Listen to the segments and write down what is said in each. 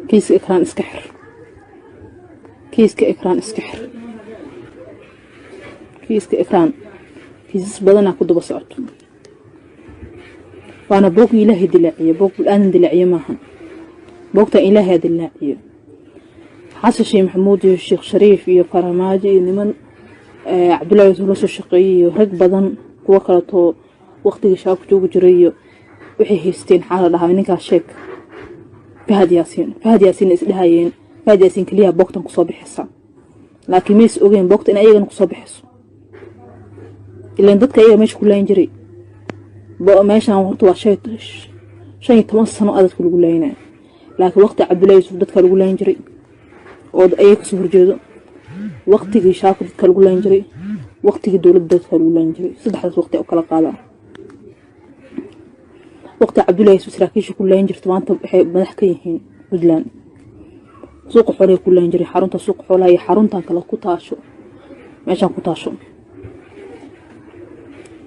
Kiiska Ikraan iska xir, kiiska Ikraan iska xir, kiiska Ikraan. Kiisas badanaa ku daba socoto, waana boog Ilaahay dilaaciye, boog bul-aadan dilaaciye maahan. Boogtan Ilaahay dilaaciyo. Xasan Sheekh Maxamuud iyo Sheekh Shariif iyo Faramaajo iyo niman Cabdullahi Yuusuf la soo shaqeeyey iyo rag badan, kuwo kaleetoo waqtigii shabaabka joogi jiray, iyo waxay haysteen, xaa la dhahaa, ninkaas sheeg, Fahad Yaasiin. Fahad Yaasiin isdhahayeen, Fahad Yaasiin keliyaha boogtan kusoo bixisa, laakiin mays ogeyn boogta in ayagana kusoo bixiso. Ilaan dadka ayaga meesha ku laayin jiray. Meeshan horta waa 15 sano adadka lagu laayinayo, laakiin waqti Cabdullahi Yuusuf dadka lagu laayin jiray oo ayaga kasoo horjeedo, waqtigii shaabka dadka lagu laayin jiray, waqtigii dowladda dadka lagu laayin jiray, saddexdaas waqti u kala qaadaa. Waqti Cabdullahi Yuusuf saraakiisha ku laayin jirta maanta waxay madax ka yihiin Puntland. Suuqa xoolaha ku laayin jiray, xarunta suuqa xoolaha iyo xaruntan kale ku taasho, meeshaan ku taasho,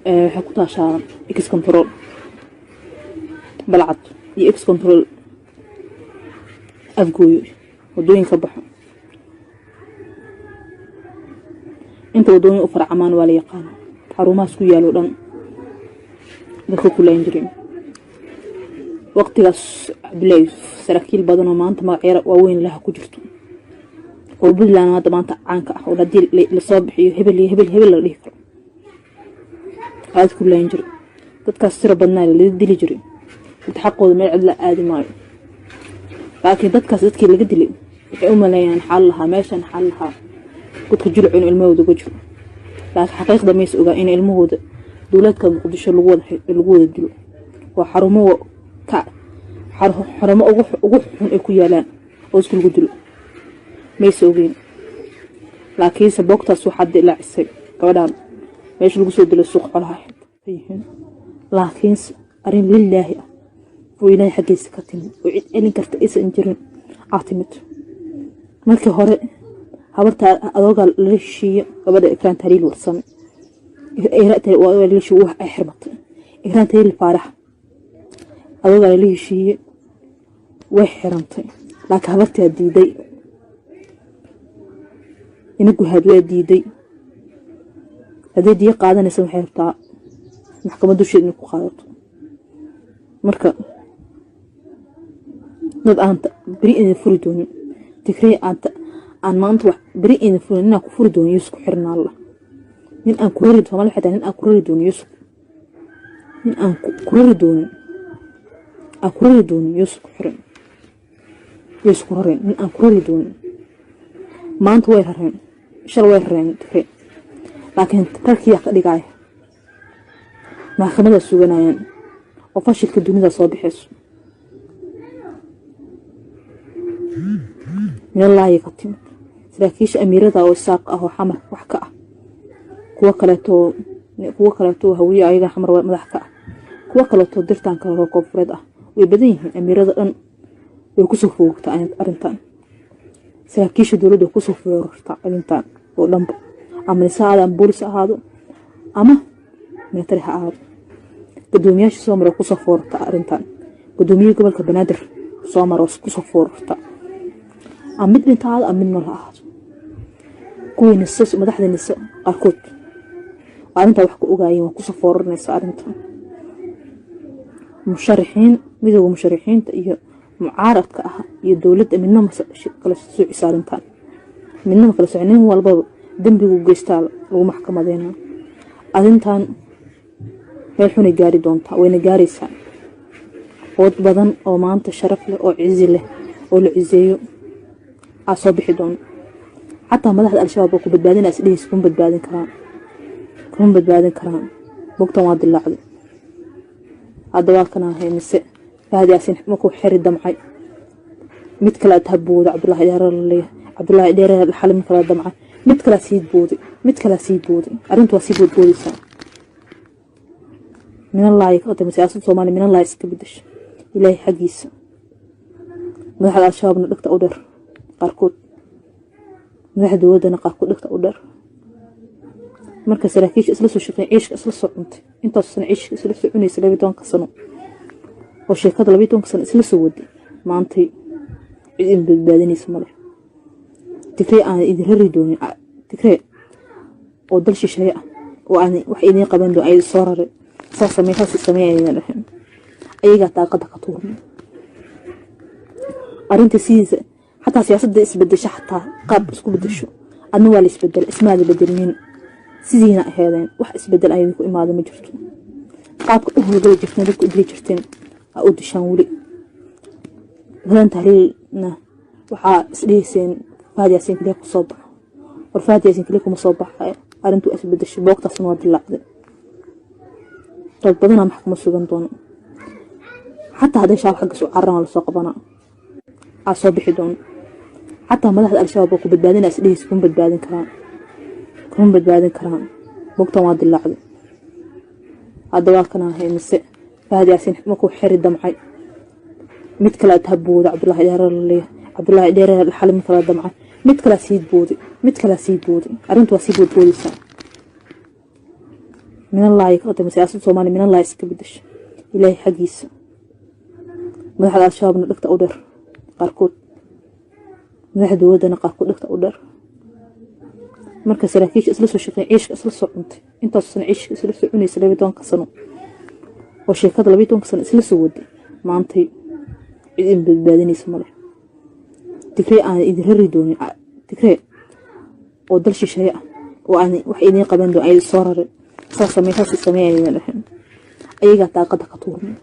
waxay ku taashaa Ex Control Balcad iyo Ex Control Afgooyo, wadooyinka baxo. Inta wadooyin u farcamaan waa la yaqaana, xarumahaas ku yaalo dhan dadka ku laayin jireen waqtigaas Cabdullahi Yuusuf. Saraakiil badan oo maanta magacyada waaweyn laha ku jirto oo Puntland hadda maanta caanka ah, oo haddii lasoo bixiyo hebel iyo hebel hebel la dhihi karo, aad ku laayin jiray. Dadkaas tiro badnaa laga dili jiray. Dad xaqooda meel cidla aadi maayo, laakiin dadkaas dadkii laga dilay waxay u maleeyaan xaal lahaa meeshan, xaal lahaa godka jilcu in ilmahooda uga jiro, laakiin xaqiiqda mays ogaa in ilmahooda dowladka Muqdisho lagu wada dilo oo xarumo ka xarumo ugu xun ay ku yaalaan oo isku lagu dilo, maysa ogeyn. Laakiinse boogtaas waxaa dilaacisay gabadhan meesha lagu soo dilay suuq xolaha yihiin. Laakiinse arrin lilaahi ah oo Ilaahay xaggiisa ka timid oo cid celin karta aysan jirin aa timid. Markii hore habarta adoogaa lala heshiiye gabadha Ikraan Tahliil Warsame wax ay xirmatay. Ikraan Tahliil Faarax adoogaa lala heshiiye, way xirantay, laakiin habartaa diiday. Inaguhaad waa diiday. Haddii diyo qaadanaysa, waxay rabtaa maxkamad dusheed inay ku qaadato. Marka dad aan beri idin furi doonin, tigray aan maanta wax beri idin furin, ninaan ku furi doonin Yuusuf ku xirnaa alla. Nin aan ku rari, Soomaali waxay tahay, nin aan ku rari doonin Yuusuf, nin aan ku rari doonin, aan ku rari doonin Yuusuf ku xiran, Yuusuf ku rareen. Nin aan ku rari doonin maanta way rareen, shal way rareen tigray, laakiin rarkiyaa ka dhigaya maxkamadaa suganayaan oo fashilka dunida soo bixayso. Minallaahi ka timid. Saraakiisha amiirada oo Isaaq ah oo Xamar wax ka ah, kuwo kaleeto Hawiye ayaga Xamar madax ka ah, kuwo kaleeto dirtaan kale koonfureed ah, way badan yihiin. Amiirada dhan way kusoo foogtaa arrintan. Saraakiisha dowladda way kusoo foorartaa arrintan oo dhanba, ama nisa ahaado, ama boolis ha ahaado, ama military ha ahaado. Gudoomiyaasha soo mara kusoo foorarta arrintan. Gudoomiyihii gobolka Banaadir soo mara kusoo foorarta, ama mid dhinta ahaado ama mid nool ha ahaado. Kuwii nise, madaxda nise qaarkood arrintaa wax ka ogaayeen, waa kusoo fooraranaysa arrintan. Musharaxiin, midowga musharaxiinta iyo mucaaradka ah iyo dowladda midna ma kala soocisa arrintan, midna ma kala soci. Nin walbaba dembigu geystaa lagu maxkamadeynaa. Arrintan meel xunay gaari doontaa, wayna gaaraysaa. Ood badan oo maanta sharaf leh oo cizi leh oo la ciseeyo aa soo bixi doono. Xataa madaxda Al-Shabaab oo ku badbaadina isdhehaysa kuma badbaadin karaan, kuma badbaadin karaan. Bogtan waa dilaacday hadda, waa kana ahay. Mise Fahad Yaasiin markuu xiri damcay, mid kale habooda, Cabdullaahi Dheere laleeyahay, Cabdullaahi Dheere xali mid kale damcay, mid kalaa sii booday, mid kalaa sii booday. Arrintu waa sii boodboodaysaa. Minallaahi ka timi siyaasadda Soomaaliya, minallaahi iska bedesha, Ilaahay xaggiisa. Madaxda Al-Shabaabna dhegta u dheer qaarkood, madaxda dowladdana qaarkood dhegta u dheer. Marka saraakiisha isla soo shaqeyn, ciishka isla soo cuntay, intaas sano ciishka isla soo cunaysa, 12-ka sano oo sheekada 12-ka sano isla soo waday, maantay Cid idin badbaadinaysa male. Tigree aan idin rari doonin, Tigree oo dal shisheeye ah oo aan wax idiin qaban doon ay soo raray, saas samee, saas samee aydan dhexin, ayagaa daaqada ka tuurmay. Arrinta sidiisa xataa siyaasadda isbedesho, xataa qaab isku bedesho, adna waa la isbedel, ismaada bedelinin, sidiina aheedeen. Wax isbedel ay ku imaada ma jirto. Qaabka u howlgali jirteen, dadka u dili jirteen, aa u dishaan weli. Badan Tahliilna waxaa isdhihayseen Fahad Yaasiin kaliya ku soo baxo. War Fahad Yaasiin kaliya kuma soo baxayo. Arrintu waa isbedeshay, boogtaasna waa dilaacday. Dad badanaa maxkama sugan doono. Xataa hadday shabaab xaggas u cararaan, waa lasoo qabanaa, aa soo bixi doono. Xataa madaxda Al-Shabaab oo ku badbaadina isdhehaysa kuma badbaadin karaan, kuma badbaadin karaan. Boogtan waa dilaacday. Hadda waa kana ahay mise Fahad Yaasiin markuu xiri damcay, mid kale habooda, Cabdullaahi Dheere laleeyahay. Cabdullaahi Dheere xali mid kale damcay, mid kale sii booday, mid kale sii booday. Arrintu waa sii boodboodaysaa. Minallaahi ka timi siyaasadda Soomaaliya, minallaahi iska bedesha, Ilaahay xaggiisa. Madaxda Al-Shabaabna dhegta u dheer qaarkood, madaxda dowladdana qaarkood dhegta u dheer. Marka saraakiisha isla soo shaqeyn, ciishka isla soo cuntay, intaas sano ciishka isla soo cunaysa, 12-ka sano oo sheekada 12-ka sano isla soo waday, maantay cid idin badbaadinaysa male. Tigree aan idin rari doonin, Tigree oo dal shisheeye ah oo aan wax idiin qaban doon ay soo raray, saas samee, saas samee aydan dhexin, ayagaa daaqada ka tuurmay.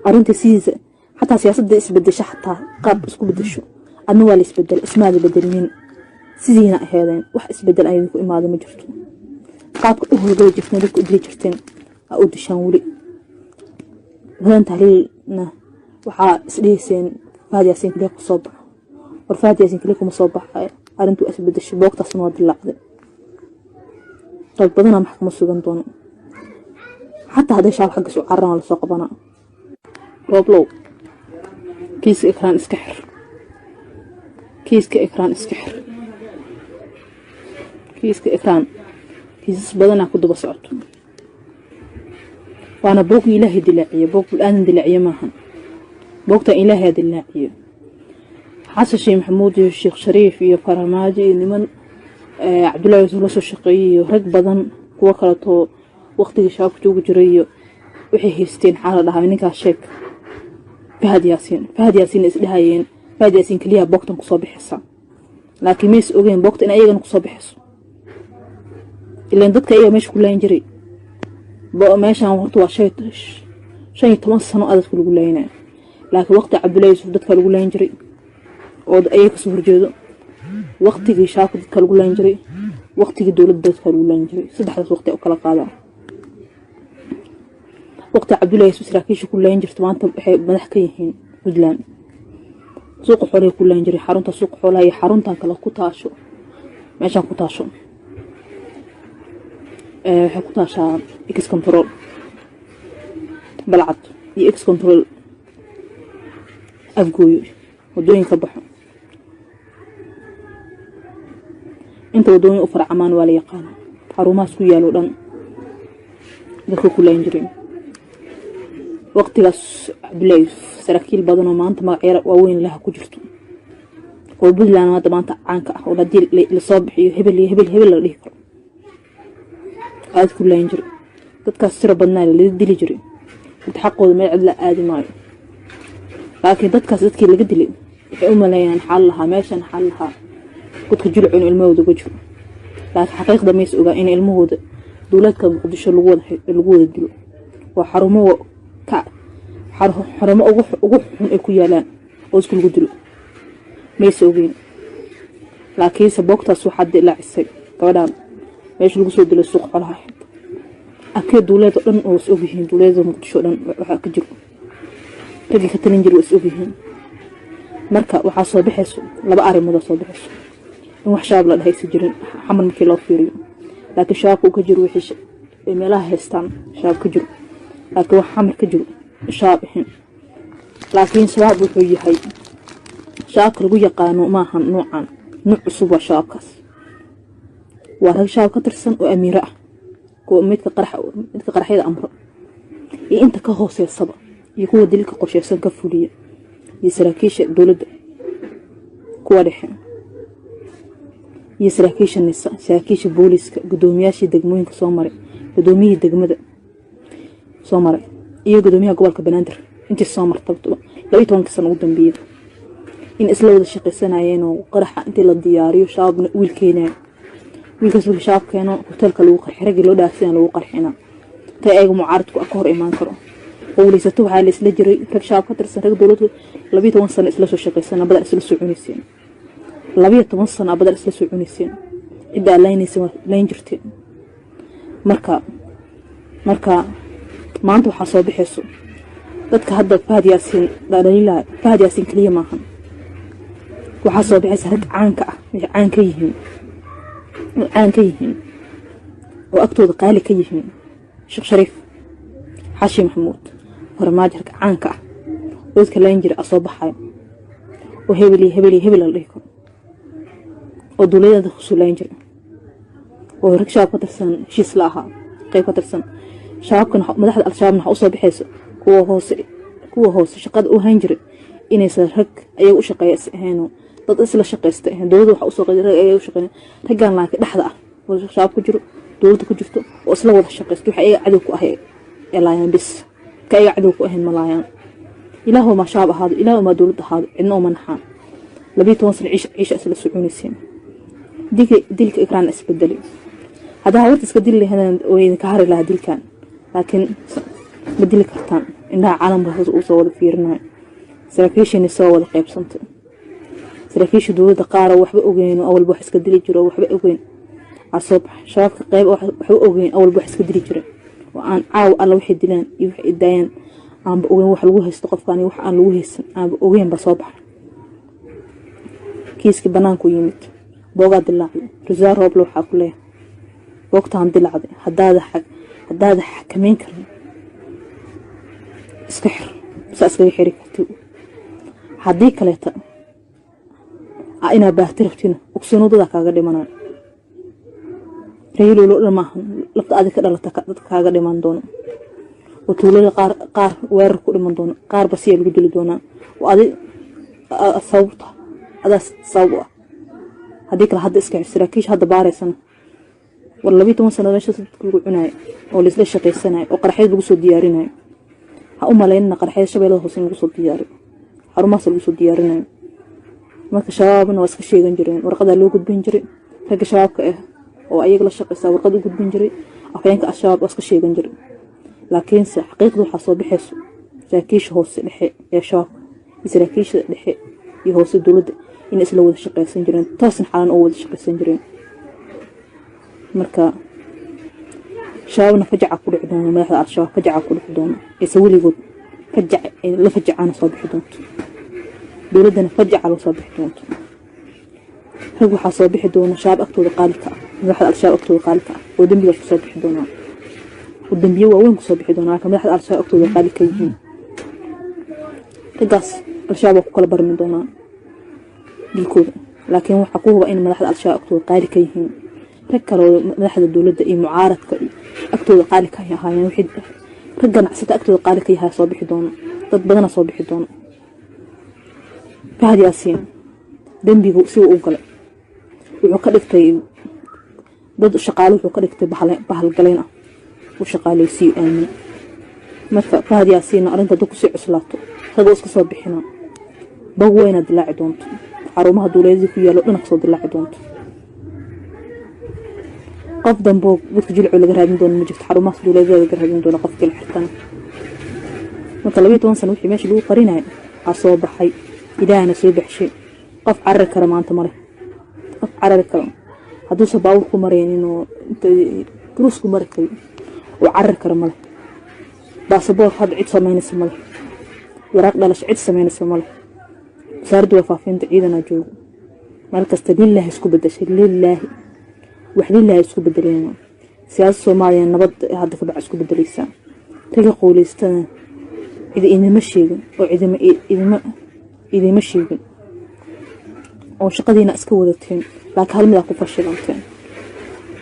Arrinta sidiisa xataa siyaasadda isbedesho, xataa qaab isku bedesho, adna waa la isbedel, ismaada bedelinin, sidiina aheedeen. Wax isbedel ay ku imaada ma jirto. Qaabka u howlgali jirteen, dadka u dili jirteen, aa u dishaan weli. Badan Tahliilna waxaa isdhihayseen Fahad Yaasiin kaliya ku soo baxo. War Fahad Yaasiin kaliya kuma soo baxayo. Arrintu waa isbedeshay, boogtaasna waa dilaacday. Dad badanaa maxkama sugan doono. Xataa hadday shabaab xaggas u cararaan, waa lasoo qabanaa. Rooblow, kiiska Ikraan iska xir, kiiska Ikraan iska xir, kiiska Ikraan. Kiisas badanaa ku daba socoto, waana boog Ilaahay dilaaciye, boog bul-aadan dilaaciye maahan. Boogtan Ilaahay dilaaciye. Xasan Sheekh Maxamuud iyo Sheekh Shariif iyo Faramaajo iyo niman Cabdullahi Yuusuf la soo shaqeeyey iyo rag badan, kuwo kaleetoo waqtigii shabaabka joogi jiray, iyo waxay haysteen, xaa la dhahaa ninkaas sheeg, Fahad Yaasiin. Fahad Yaasiin isdhahayeen, Fahad Yaasiin keliyaha boogtan kusoo bixisa, laakiin mays ogeen boogta in ayagana kusoo bixiso. Ilaan dadka ayaga meesha ku laayin jiray. Meeshaan horta waa 15 sano adadka lagu laayinayo, laakiin waqti Cabdullahi Yuusuf dadka lagu laayin jiray oo ayaga kasoo horjeedo, waqtigii shaabka dadka lagu laayin jiray, waqtigii dowladda dadka lagu laayin jiray, saddexdaas waqti u kala qaadaa. Waqti Cabdullahi Yuusuf saraakiisha ku laayin jirta maanta waxay madax ka yihiin Puntland. Suuqa xoolaha ku laayin jiray, xarunta suuqa xoolaha iyo xaruntan kale ku taasho, meeshaan ku taasho, waxay ku taashaa Ex Control Balcad iyo Ex Control Afgooyo, wadooyinka baxo. Inta wadooyin u farcamaan waa la yaqaana, xarumahaas ku yaalo dhan dadka ku laayin jireen. Waqtigaas Cabdullahi Yuusuf saraakiil badan oo maanta magacyada waaweyn laha ku jirto oo Puntland hadda maanta caanka ah, oo haddii lasoo bixiyo hebel iyo hebel hebel la dhihi karo, aad ku laayin jiray. Dadkaas tiro badnaa lala dili jiray. Mid xaqooda meel cid la aadi maayo, laakiin dadkaas dadkii laga dilay waxay u maleeyaan xaal lahaa meeshan, xaal lahaa godka jilcu in ilmahooda uga jiro, laakiin xaqiiqda mays ogaa in ilmahooda dowladka Muqdisho lagu wada dilo. Waa xarumo ka xarumo ugu xun ay ku yaalaan oo isku lagu dilo, maysa ogeyn. Laakiinse boogtaas waxaa dilaacisay gabadhan meesha lagu soo dilay suuq xolaha ahayd. Akee dowlada dhan oo is ogyihiin, dowlada Muqdisho dhan waxaa ka jiro, raggii ka talin jira waa is ogyihiin. Marka waxaa soo baxayso laba arrimood soo baxayso: in wax shabaab la dhahaysa jirin Xamar markii loo fiiriyo, laakiin shabaabka uu ka jiro wixii ay meelaha haystaan shabaab ka jiro, laakiin wax Xamar ka jiro shabaab ahayn. Laakiin shabaab wuxuu yahay shabaabka lagu yaqaano maahan nuucan, nuuc cusub waa shabaabkaas. Waa rag shabaab ka tirsan oo amiiro ah, kuwa midka qarax, midka qaraxyada amro iyo inta ka hooseysaba, iyo kuwa dilka qorsheysan ka fuliya. Iyo saraakiisha dowladda kuwa dhexe iyo saraakiisha NISA, saraakiisha booliska, guddoomiyaashii degmooyinka soo maray, guddoomiyihii degmada soo maray iyo guddoomiyaha gobolka Banaadir, intii soo marta 12-kii sano ugu dambeeyay, in isla wada shaqaysanayeen oo qaraxa intii la diyaariyo Shabaabna wiil keenayo, wiilkaas markii Shabaab keeno hoteelka lagu qarxi, raggii loo dhaafsiyan lagu qarxina, tay ayaga mucaaradku ka hor imaan karo. Qowleysato waxaa la isla jiray rag Shabaab ka tirsan, rag dowladda 12 sano isla soo shaqaysana, badan isla soo cunayseen. 12 sano badan isla soo cunayseen, cidda laynaysa waa layn jirteen. Marka maanta waxaa soo bixayso dadka hadda Fahad Yaasiin dhaliilaya. Fahad Yaasiin keliya maahan, waxaa soo bixaysa rag caanka ah, waxay caan ka yihiin oo caan ka yihiin oo agtooda qaali ka yihiin Sheekh Shariif, Xaashi Maxamuud, Farmaajo. Rag caanka ah oo dadka layn jira soo baxayo oo hebel iyo hebel iyo hebel la dhihi karo, oo dowladada kusoo layn jira, oo rag Shabaab ka tirsan heshiis la ahaa, qayb ka tirsan Shabaabkan. Madaxda Al-Shabaabna waxaa usoo bixaysa kuwa hoose shaqada u hayn jiray inaysan rag ayaga u shaqeeya is ahayn, dad isla shaqaysta ahayn. Dowladda waxaa usoo qeyd rag ayaga u shaqeeya, raggan laakiin dhexda ah oo Shabaab ku jiro, dowladda ku jirto oo isla wada shaqaysto. Waxa ayaga cadow ku ahay ee laayaan bis, ka ayaga cadow ku ahayn ma laayaan. Ilaahu ma Shabaab ahaado, Ilaahu ma dowladda ahaado, cidna uma naxaan. 12 sano ciisha ciisha isla soconayseen. Dilka Ikraan isbedelay. Haddaa habarta iska dili lahaydeen way idinka hari lahaa dilkan, laakiin ma dili kartaan. Indhaha caalamka saas uu soo wada fiirinayo, saraakiishani soo wada qaybsantay. Saraakiisha dowladda qaar oo waxba ogeyn oo awalba wax iska dili jiro oo waxba ogeyn aa soo baxay. Shabaabka qayb oo waxba ogeyn, awalba wax iska dili jiray, oo aan caawa alla waxay dilaan iyo waxay daayaan aanba ogeyn, wax lagu haysto qofkaan iyo wax aan lagu haysan aanba ogeyn ba soo baxay. Kiiskii banaanku yimid, boogaa dilaacday. Rasaar Rooble waxaa ku leeyahay: boogtaan dilaacday, haddaada xakameyn karin iska xir, saa iskaga xiri karti. Haddii kaleeta inaa baahti rabtina, ogsoonadadaa kaaga dhimanayo. Reelowlo dhan maahan, lafta adig ka dhalata dadka kaaga dhiman doono oo tuulada qaar, qaar weerar ku dhiman doono, qaar basiya lagu dili doonaa oo adi sababta, adaa sabab u ah. Haddii kale hadda iska xir. Saraakiisha hadda baaraysana, war 12 sano meeshaas dadka lagu cunaayo oo laisla shaqaysanayo oo qaraxyad lagu soo diyaarinayo, ha u malaynina qaraxyada Shabeellada Hoose in lagu soo diyaariyo, xarumahaas lagu soo diyaarinayo. Marka Shabaabna waa iska sheegan jireen, warqadaa loo gudbin jiray ragga Shabaabka ah oo ayaga la shaqaysaa, warqad u gudbin jiray afhayeenka Al-Shabaab, waa iska sheegan jiray. Laakiinse xaqiiqda waxaa soo bixayso saraakiisha hoose dhexe ee Shabaabka iyo saraakiisha dhexe iyo hoose dowladda in isla wada shaqaysan jireen, toosna xalan oo wada shaqaysan jireen. Marka Shabaabna fajaca ku dhici doono, madaxda Al-Shabaab fajaca ku dhici doono, ayse weligood fajac la fajacaana soo bixi doonto, dowladdana fajaca la soo bixi doonto. Rag waxaa soo bixi doona Shabaab agtooda qaali ka ah, madaxda Al-Shabaab agtooda qaali ka ah, oo dembigaas kusoo bixi doonaa, oo dembiye waaweyn kusoo bixi doonaa, laakiin madaxda Al-Shabaab agtooda qaali ka yihiin. Raggaas Al-Shabaab waa ku kala barmi doonaa dilkooda, laakiin waxaa ku huba in madaxda Al-Shabaab agtooda qaali ka yihiin. Rag kale oo madaxda dowladda iyo mucaaradka agtooda qaali ka ahaayeen, wixii rag ganacsata agtooda qaali ka yahay soo bixi doono, dad badana soo bixi doono. Fahad Yaasiin dembigu si uu u galay, wuxuu ka dhigtay dad shaqaale, wuxuu ka dhigtay bahalgalayn ah uu shaqaaleysiiyo aamin. Marka Fahad Yaasiinna arrinta dad kusii cuslaato, ragoo iska soo bixina, bog weyna dilaaci doonto, xarumaha dowladyadii ku yaallo dhana kasoo dilaaci doonto. Qof damboo godka Jilco laga raadin doono ma jirto, xarumahaas dowladyada laga raadin doono qofkii la xirtana. Marka 12 sano wixii meesha lagu qarinayo aa soo baxay, Ilaahna soo baxshay. Qof carari kara maanta male, qof carari karo hadduusan baabuur ku maraynin oo inta duruus ku mari karin oo carari kara male. Baasaboor hadda cid samaynaysa male, waraaq dhalasho cid samaynaysa male. Wasaaradda warfaafinta ciidanaa joogo meel kasta. Lilaahi isku bedeshay, lilaahi wax lilaahi isku bedeleen. Siyaasada Soomaaliya nabad hadda kabaca isku bedeleysaa. Raga qowleystana cidi idima sheegin oo idima sheegin oo shaqadiina iska wadateen, laakiin hal midaa ku fashilanteen.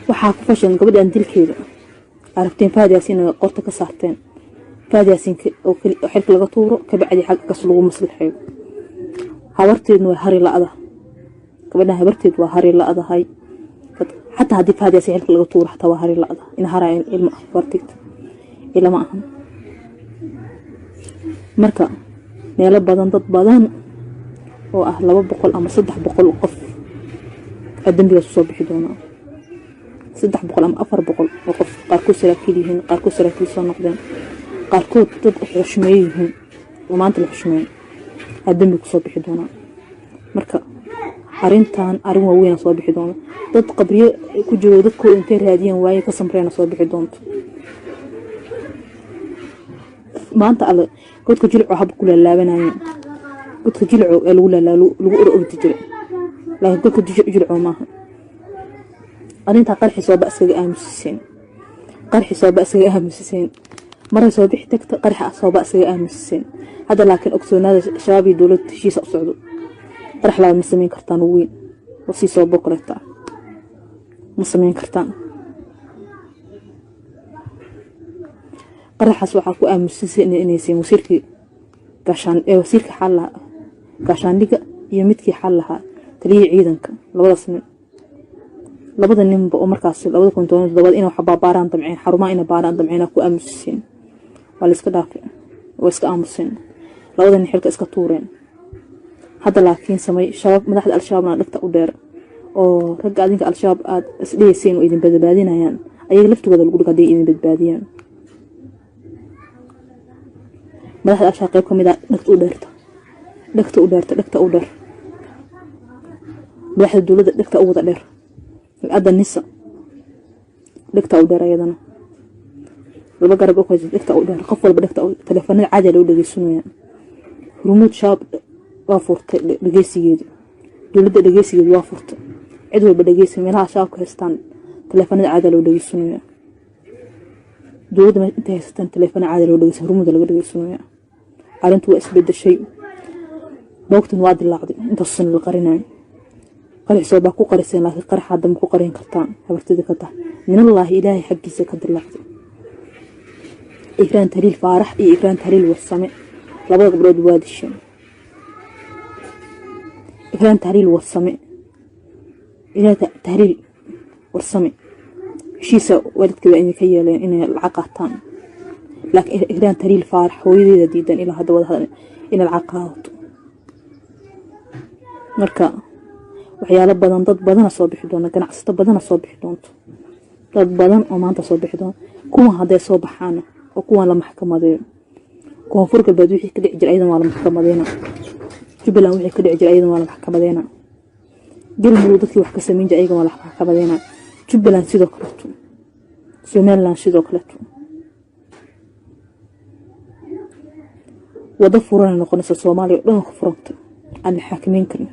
Waxaa ku fashilan gabadhan dilkeeda aragteen, Fahad Yaasiin qorta ka saarteen, Fahad Yaasiin oo xilka laga tuuro, kabacdi xagga kas lagu maslaxeeyo. Habarteedna waa hari la-da, gabadhan habarteed waa hari la-dahay. Xataa haddii Fahad Yaasiin xilka laga tuuro, xataa waa hari la-da in haraya ilma habarteed ilama ahan. Marka meelo badan, dad badan oo ah 200 ama 300 qof aa dembigaas usoo bixi doonaa, 300 ama 400 oo qof, qaarkood saraakiil yihiin, qaarkood saraakiil soo noqdeen, qaarkood dad xushmeeyo yihiin oo maanta la xushmeeyo, aa dembi kusoo bixi doonaa. Marka arrintan arrin waaweyn soo bixi doona, dad qabriyo ku jiro, dadkooda intay raadiyeen waaye ka samreena soo bixi doonto. Maanta alle godka Jilco haba ku laalaabanayeen, godka Jilco ee lagu lagu or ordi jiray, laakiin godka Jilco maaha. Arrintaa qarxi sooba iskaga aamusiseen, qarxi sooba iskaga aamusiseen, maray soo bixi tagta, qarxa sooba iskaga aamusiseen. Hadda laakiin ogsoonaada, Shabaab iyo dowladda heshiisa u socdo. Qarax labaad ma samayn kartaan weyn oo sii soobo kaleeta ma samayn kartaan. Qaraxaas waxaa ku aamusisay inayseen wasiirkii gaashaan ee wasiirka xal lahaa gaashaandhiga iyo midkii xal lahaa taliyihii ciidanka, labadaas nin, labada ninba oo markaas 2017 inay wax baabaaraan damceen, xarumaha inay baaraan damceen, ku aamusiseen. Waa la iska dhaafay, waa iska aamuseen, labada nin xilka iska tuureen. Hadda laakiin samay Shabaab, madaxda Al-Shabaabna dhagta u dheer oo ragga adinka Al-Shabaab aad isdhigayseen oo idin badbaadinayaan, ayaga laftigooda lagu dhigo hadday idin badbaadiyaan. Madaxda Al-Shabaab qayb ka mid ah dhagta u dheerta, dhagta u dheerta, dhagta u dheer. Madaxda dowladda dhagta u wada dheer, hay-adda NISA dhagta u dheer, ayadana laba garab u kala dhagta u dheer, qof walba dhagta. Taleefanada caadi loo dhegeysanaya. Hurmuud Shabaab waa furtay dhegeysigeedu, dowladda dhegeysigeedu waa furtay, cid walba dhegeysi. Meelaha Shabaabka haystaan taleefanada caadi loo dhegeysanaya, dowladda intay haysataan taleefana caadi loo dhegeysan, Hurmuuda laga dhegeysanaya. Arrintu waa isbedeshay, boogtan waa dilaacday. Intaas sana la qarinayo, qarax baa ku qariseen, laakiin qarax hadda ma ku qarin kartaan. Habartida ka tahay minallaahi, Ilaahay xaggiisa ka dilaacday. Ikraan Taliil Faarax iyo Ikraan Taliil Warsame, labada gabdhood waa disheen. Ikraan Tahliil Warsame, Ikraan Tahliil Warsame heshiisa waalidkeeda inay ka yeeleen inay lacag qaataan, laakiin Ikraan Tahliil Faarax hooyadeeda diidan ilaa hadda wada hadal inay lacag qaadato. Marka waxyaalo badan, dad badana soo bixi doona, ganacsato badana soo bixi doonto, dad badan oo maanta soo bixi doona. Kuwan hadday soo baxaana oo kuwan la maxkamadeeyo, Koonfur Galbeed wixii ka dhici jira ayadan waa la maxkamadeyna, Jubbaland wixii ka dhici jira ayadan waa la maxkamadeyna, Galmudug dadkii wax ka samayn jira ayagan waa la maxkamadeyna, Jubbaland sidoo kaleeto, Somaliland sidoo kaleeto. Wado furana noqonaysa Soomaaliya oo dhan ka furanta, aan la xakameyn karin,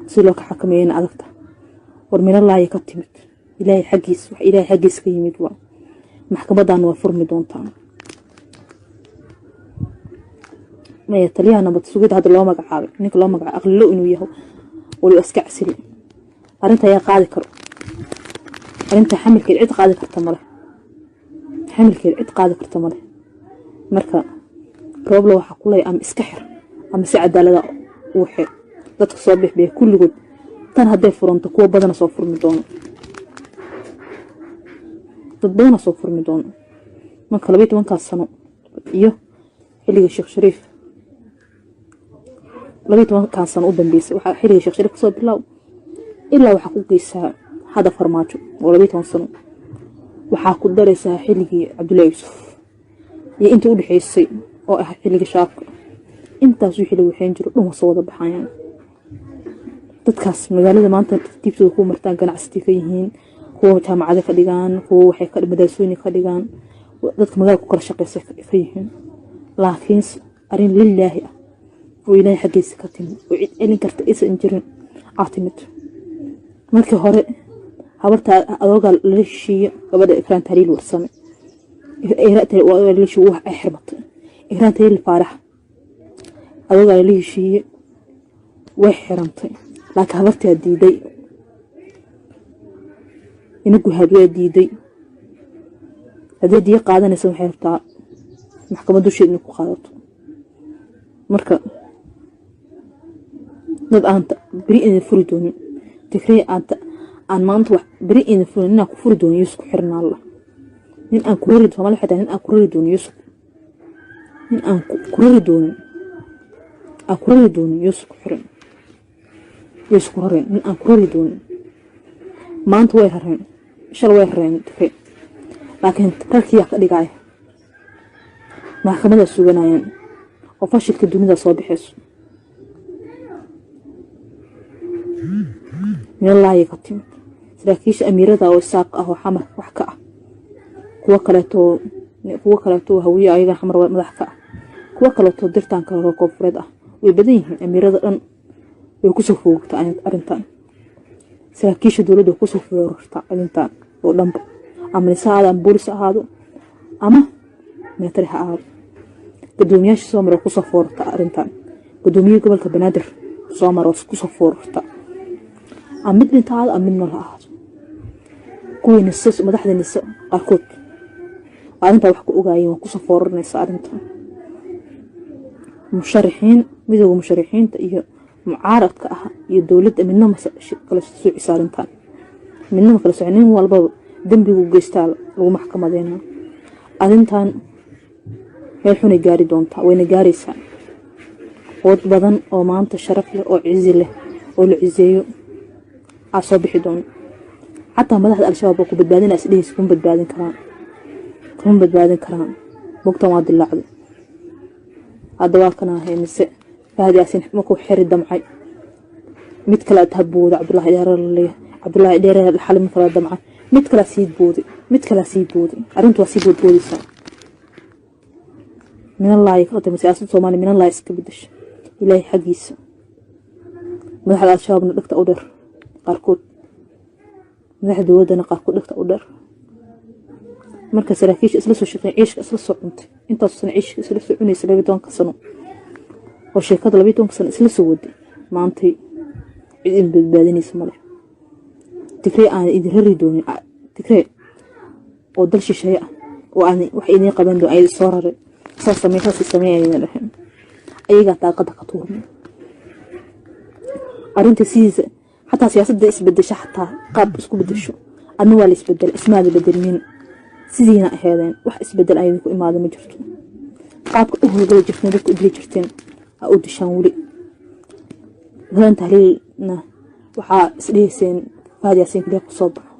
si loo ka xakameeyana adagta. War minallaahi ka timid, Ilaahay xaggiis, wax Ilaahay xaggiis ka yimid waa. Maxkamadan waa furmi doontaa. Maya, taliyaha nabad sugidda hadda loo magacaabay, ninka loo magacaabay aqlilo inuu yaho waliba iska casili. Arrinta ayaa qaadi karo, arrinta xamilkeed cid qaadi karta male, xamilkeed cid qaadi karta male. Marka Roobla waxaa ku leeyahay ama iska xir ama si cadaalada uu xir dadka soo bixbiya kulligood. Tan hadday furanto, kuwa badana soo furmi doono, dad badana soo furmi doono. Marka 12-kaas sano iyo xilliga Sheekh Shariif, 12-kan sano u dambeysay, waxaa xilliga Sheekh Shariif kasoo bilaaw ilaa waxaa ku geysaa hadda Farmaajo oo 12 sano, waxaa ku daraysaa xilligii Cabdullaahi Yuusuf iyo intii u dhexeysay oo ah xilliga Shabaabka. Intaas wixii la waxeyn jiro dhan waa soo wada baxayaan. Dadkaas magaalada maanta tartiibtooda ku martaan, ganacsati ka yihiin, kuwa jaamacado ka dhigaan, kuwa waxay ka madaasooyin ka dhigaan, dadka magaalada ku kala shaqeysa ka yihiin. Laakiinse arrin lilaahi ah oo Ilaahay xaggiisa ka timid oo cid celin karta aysan jirin aa timid. Markii hore habarta adoogaa lala heshiiye gabadha Ikraan Tahliil Warsame wax ay xirmatay. Ikraan Tahliil Faarax adoogaa lala heshiiye, way xirantay, laakiin habartaa diiday, inaguhaad waa diiday. Haddii diyo qaadanaysa, waxay rabtaa maxkamad dusheed inay ku qaadato. Marka Dad aan beri idin furi doonin, Tigree aan maanta wax beri idin furin, nin aan ku furi doonin yuusuf ku xirnaa alla. Nin aan ku rari, Soomaali waxay tahay, nin aan ku rari doonin yuusuf, nin aan ku rari doonin, aan ku rari doonin yuusuf ku xirin, yuusuf ku rareen. Nin aan ku rari doonin maanta way rareen, shal way rareen Tigree, laakiin rarkiyaa ka dhigaya maxkamadaa suganayaan oo fashilka dunida soo baxayso. Meelaaya ka timid saraakiisha amiirada oo Isaaq ah oo Xamar wax ka ah, kuwo kaleeto, kuwo kaleeto Hawiye ayagana Xamar madax ka ah, kuwo kaleeto dirtaan kale koonfureed ah, way badan yihiin. Amiirada dhan way kusoo foogtaa arrintan, saraakiisha dowladda way kusoo foorartaa arrintan oo dhanba, ama nisa ahaado, ama boolis ha ahaado, ama military ha ahaado. Gudoomiyaasha soo mara kusoo foorarta arrintan, gudoomiyihii gobolka Banaadir soo mara kusoo foorarta, ama mid dhinta ahaado ama mid nool ha ahaado. Kuwii Nise, madaxda Nise qaarkood arrintaa wax ku ogaayeen waa kusoo fooraranaysa arrintan. Musharaxiin, midowga musharaxiinta iyo mucaaradka ah iyo dowladda midna ma kala soocisa arrintan, midna ma kala soci. Nin walbaba dembigu geystaa lagu maxkamadeynaa. Arrintan meel xunay gaari doontaa, wayna gaaraysaa. Quwad badan oo maanta sharaf leh oo cizi leh oo la cizeeyo aa soo bixi doono. Xataa madaxda Al-Shabaab oo ku badbaadinaa isdhehaysa kuma badbaadin karaan, kuma badbaadin karaan. Bogtan waa dilaacday hadda, waa kana ahay. Mise Fahad Yaasiin markuu xiri damcay, mid kale habooda, Cabdullaahi Dheere laleeyahay, Cabdullaahi Dheere xali mid kale damcay, mid kalaa sii booday, mid kalaa sii booday. Arrintu waa sii boodboodaysaa. Minallaahi kala timi siyaasadda Soomaaliya, minallaahi iska bedesha, Ilaahay xaggiisa. Madaxda Al-Shabaabna dhegta u dheer qaarkood, madaxda dowladdana qaarkood dhegta u dheer. Marka saraakiisha isla soo shaqeyn, ciishka isla soo cuntay, intaasoo sano ciishka isla soo cunaysa, 12-ka sano oo sheekada 12-ka sano isla soo waday, maantay cid idin badbaadinaysa male. Tigree aan idin rari doonin, Tigree oo dal shisheeye ah oo aan wax idiin qaban doon ay soo raray, saas samey, saas samey aydan dheheen, ayagaa daaqada ka tuurmay. Arrinta sidiisa xataa siyaasadda isbedesha, xataa qaab isku bedesho, adna waa la isbedela, ismaada bedelmin, sidiina aheedeen. Wax isbedel ayadin ku imaada ma jirto. Qaabka u howlgali jirteen, dadka u dili jirteen ha u dishaan weli. Badan Tahliilna waxaa isdhehayseen Fahad Yaasiin kaliya kusoo baxo.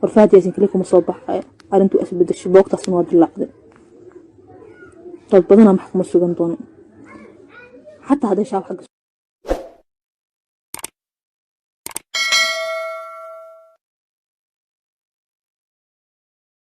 War Fahad Yaasiin kaliya kuma soo baxay, arrintu isbedeshay, boogtaasna waa dilaacday. Dad badanaa maxkamad sugan doono, xataa hadday Shaab xagga